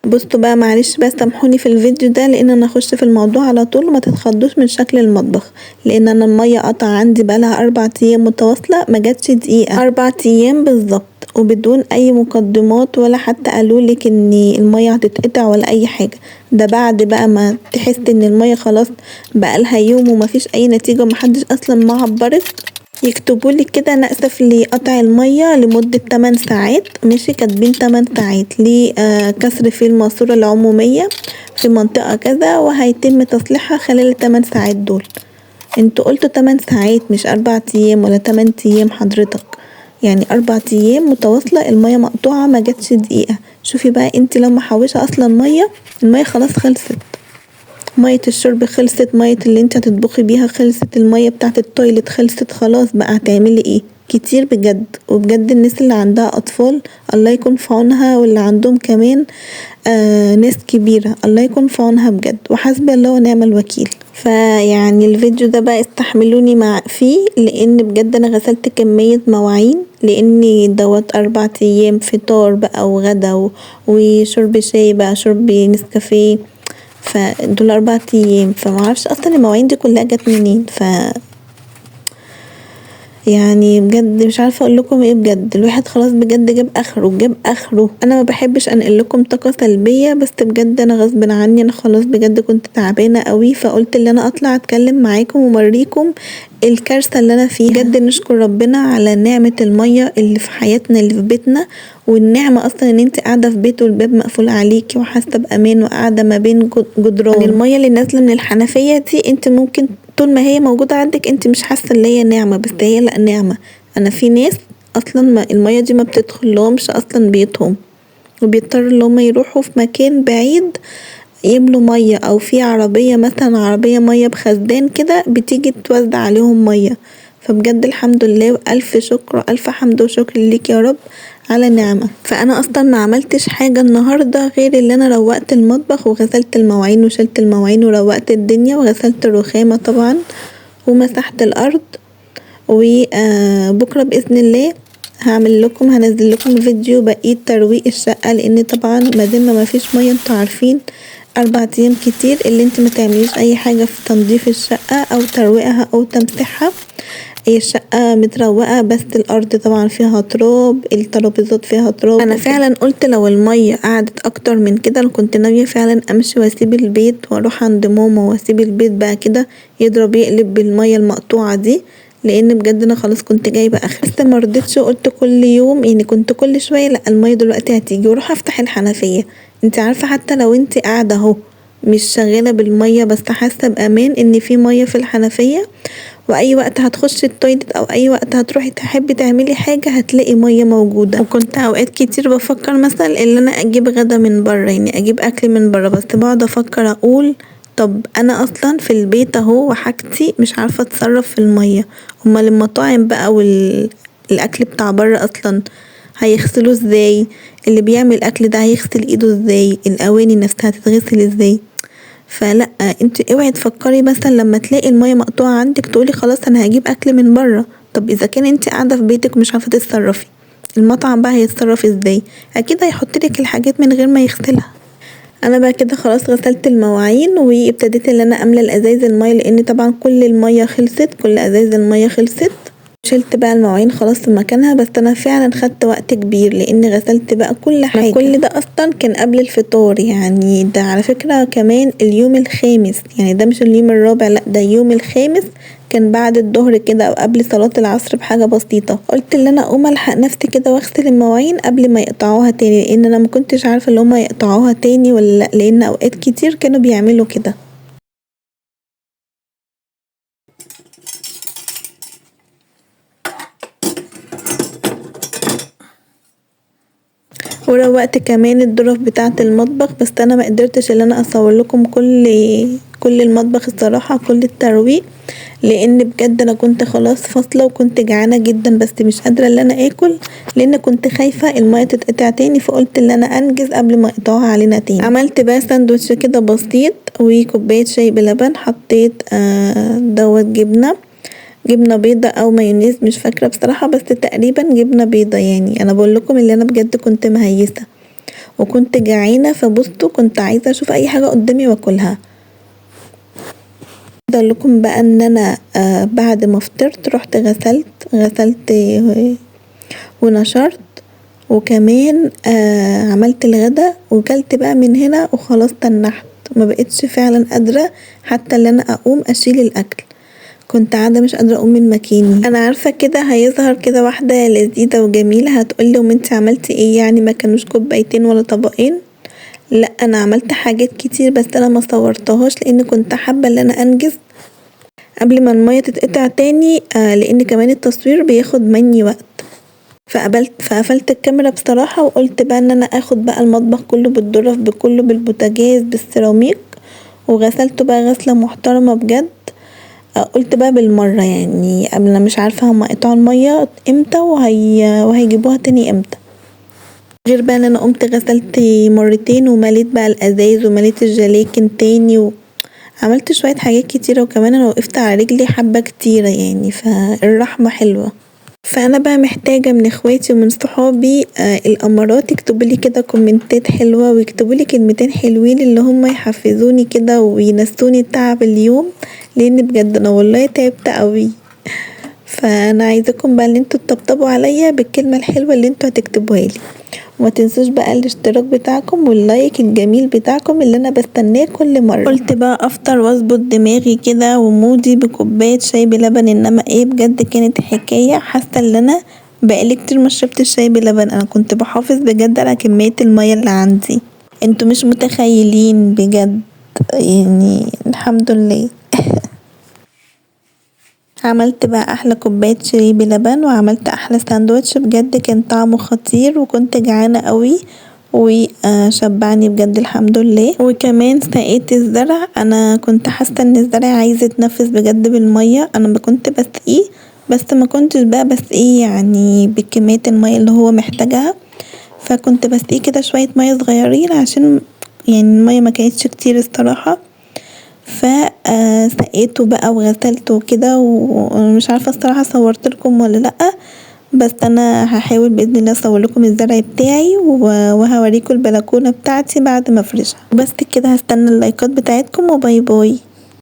بصوا بقى معلش بقى سامحوني في الفيديو ده لان انا هخش في الموضوع على طول، وما تتخضوش من شكل المطبخ لان انا المية قطع عندي بقالها 4 ايام متواصلة ما جاتش دقيقة، 4 ايام بالظبط وبدون اي مقدمات ولا حتى قالولك ان المية هتتقطع ولا اي حاجة، ده بعد بقى ما تحسي ان المية خلاص بقالها يوم ومفيش اي نتيجة ومحدش اصلا معبرك، يكتبولك كده نأسف لقطع المية لمدة 8 ساعات ماشي، كاتبين 8 ساعات ليه كسر في الماسورة العمومية في منطقة كذا وهيتم تصليحها خلال التمن ساعات دول. انتوا قلتوا 8 ساعات مش 4 ايام ولا 8 ايام حضرتك، يعني 4 ايام متواصلة المية مقطوعة ما جاتش دقيقة. شوفي بقى انت لو محوشة اصلا مية، المية خلاص خلصت، مية الشرب خلصت، مية اللي انت هتطبخي بيها خلصت، المية بتاعة ال toilet خلصت، خلاص بقى هتعملي ايه؟ كتير بجد. وبجد الناس اللي عندها أطفال الله يكون في عونها، واللي عندهم كمان ناس كبيرة الله يكون في عونها بجد، وحسبي الله ونعم الوكيل. فيعني الفيديو ده بقى استحملوني فيه لان بجد انا غسلت كمية مواعين، لان دوت 4 ايام فطار بقى وغدا وشرب شاي بقى شرب نسكافيه، فدول 4 ايام، فمعرفش اصلا المواعين دي كلها جت منين. ف بجد مش عارفة اقولكم ايه بجد، الواحد خلاص بجد جاب اخره جاب اخره. انا مبحبش انقلكم طاقة سلبية بس بجد انا غصب عني انا خلاص بجد كنت تعبانة اوي، فقلت ان انا اطلع اتكلم معاكم واوريكم الكارثة اللي انا فيها. بجد نشكر ربنا على نعمة المية اللي في حياتنا اللي في بيتنا، والنعمة اصلا ان انت قاعدة في بيت والباب مقفول عليكي وحاسة بأمان وقاعدة ما بين جدران. المية اللي نازلة من الحنفية دي انت ممكن طول ما هي موجودة عندك انت مش حاسة ان هي نعمة، بس هي لا نعمة. انا في ناس اصلا المية دي مبتدخلهمش اصلا بيوتهم، وبيضطروا ان هما يروحوا في مكان بعيد يملوا مية أو في عربية مثلا عربية مية بخزان كده بتيجي توزع عليهم مية، فبجد الحمد لله وألف شكر وألف حمد وشكر ليك يارب على نعمك. فأنا اصلا معملتش حاجة النهاردة غير ان انا روقت المطبخ وغسلت المواعين وشلت المواعين وروقت الدنيا وغسلت الرخامة طبعا ومسحت الأرض، و بكرة بإذن الله هنزلكم فيديو بقية ترويق الشقة، لإن طبعا مادام مفيش مية انتوا عارفين 4 ايام كتير اللي انتي متعمليش اي حاجة في تنضيف الشقة أو ترويقها أو تمسيحها، هي الشقة متروقة بس الأرض طبعا فيها تراب الترابيزات فيها تراب. أنا فعلا قلت لو المية قعدت أكتر من كده أنا كنت ناوية فعلا أمشي وأسيب البيت وأروح عند ماما وأسيب البيت بقى كده يضرب يقلب بالمية المقطوعة دي، لإن بجد أنا خلاص كنت جايبة اخري، بس مرضتش وقلت كل يوم يعني كنت كل شوية لا المية دلوقتي هتيجي واروح افتح الحنفية، انتي عارفة حتى لو انتي قاعدة اهو مش شغالة بالمية بس حاسة بأمان إن في مية ف الحنفية وأي وقت هتخشي التويلت أو أي وقت هتروحي تحبي تعملي حاجة هتلاقي مية موجودة. وكنت أوقات كتير بفكر مثلا إن أنا أجيب غدا من بره يعني أجيب أكل من بره بس بقعد أفكر أقول طب أنا اصلا ف البيت اهو وحاجتي مش عارفة اتصرف ف المية أومال المطاعم بقى والأكل بتاع بره اصلا هيغسلوه ازاي اللي بيعمل أكل ده هيغسل ايده ازاي الأواني نفسها هتتغسل ازاي فلا انتي اوعي تفكري مثلا لما تلاقي المية مقطوعة عندك تقولي خلاص أنا هجيب أكل من بره ، طب اذا كان انتي قاعدة ف بيتك ومش عارفة تتصرفي المطعم بقى هيتصرف ازاي أكيد هيحطلك الحاجات من غير ما يغسلها. أنا بقى كده خلاص غسلت المواعين وابتديت إن أنا أملى الأزايز المية لإن طبعا كل المية خلصت كل ازايز المية خلصت ، شلت بقى المواعين خلاص في مكانها بس أنا فعلا خدت وقت كبير لإني غسلت بقى كل حاجة، كل ده اصلا كان قبل الفطار يعني ده على فكرة كمان اليوم الخامس يعني ده مش اليوم الرابع لا ده اليوم الخامس كان بعد الضهر كده أو قبل صلاة العصر بحاجة بسيطة ، قلت إن أنا أقوم ألحق نفسي كده واغسل المواعين قبل ما يقطعوها تاني لإن أنا مكنتش عارفة إن هما هيقطعوها تاني ولا لا لإن أوقات كتير كانوا بيعملو كده. وروقت كمان الضرف بتاعة المطبخ بس أنا مقدرتش إن أنا أصورلكم كل المطبخ الصراحة كل الترويق لإن بجد أنا كنت خلاص فاصلة وكنت جعانة جدا بس مش قادرة إن أنا آكل لإن كنت خايفة المية تتقطع تاني فقلت إن أنا أنجز قبل ما يقطعوها علينا تاني. عملت بقى ساندوتش كده بسيط وكوباية شاي بلبن حطيت دوت جبنة ، جبنة بيضة أو مايونيز مش فاكرة بصراحة بس تقريبا جبنة بيضة يعني أنا بقولكم إن أنا بجد كنت مهيسة. وكنت جعانة، فبصوا كنت عايزة اشوف اي حاجة قدامي واكلها. عايزة اقولكم بقى ان انا بعد ما فطرت روحت غسلت ونشرت، وكمان عملت الغدا وكلت بقى من هنا وخلاص تنحت مبقتش فعلا قادرة حتى ان انا اقوم اشيل الاكل، كنت قاعدة مش قادرة اقوم من مكاني. انا عارفة كده هيظهر كده واحدة لذيذة وجميلة هتقولي أومال انتي عملتي ايه يعني مكانوش كوبايتين ولا طبقين ، لا انا عملت حاجات كتير بس انا مصورتهاش لان كنت حابة ان انا انجز قبل ما المية تتقطع تاني لان كمان التصوير بياخد مني وقت، فقفلت الكاميرا بصراحة وقلت بقى ان انا اخد بقى المطبخ كله بالضرف بكله بالبوتجاز بالسيراميك وغسلته بقى غسلة محترمة بجد قلت بقى بالمرة يعني انا مش عارفة هما قطعو المية امتى وهيجيبوها تاني امتى ، غير بقى ان انا قمت غسلت مرتين ومليت بقى الازايز ومليت الجلاكن تاني عملت شوية حاجات كتيرة وكمان انا وقفت على رجلي حبة كتيرة يعني ف الرحمة حلوة. ف أنا بقى محتاجة من اخواتي ومن صحابي القمرات يكتبولي كده كومنتات حلوة ويكتبولي كلمتين حلوين اللي هما يحفزوني كده وينسوني تعب اليوم لإن بجد أنا والله تعبت أوي ف أنا عايزاكم بقى إن انتو تطبطبو عليا بالكلمة الحلوة اللي انتو هتكتبوهالي ومتنسوش بقى الاشتراك بتاعكم واللايك الجميل بتاعكم اللي أنا بستناه كل مرة. قلت بقى افطر واظبط دماغي كده ومودي بكوباية شاي بلبن انما ايه بجد كانت حكاية حاسة ان انا بقالي كتير مشربتش شاي بلبن انا كنت بحافظ بجد على كمية المية اللي عندي انتو مش متخيلين بجد يعني الحمد لله عملت بقى احلى كوباية شاي بلبن وعملت احلى ساندوتش بجد كان طعمه خطير وكنت جعانة أوي وشبعني بجد الحمد لله وكمان سقيت الزرع انا كنت حاسة ان الزرع عايز يتنفس بجد بالمية انا كنت بسقيه بس مكنتش بقى بسقيه يعني بكمية المية اللي هو محتاجها فكنت بسقيه كده شوية مية صغيرين عشان يعني المية مكانتش كتير الصراحة ف سقيته بقى وغسلته وكده ومش عارفة الصراحة صورتلكم ولا لا بس انا هحاول بإذن الله اصورلكم الزرع بتاعي وهوريكم البلكونة بتاعتي بعد ما افرشها وبس كده هستنى اللايكات بتاعتكم و باي باي.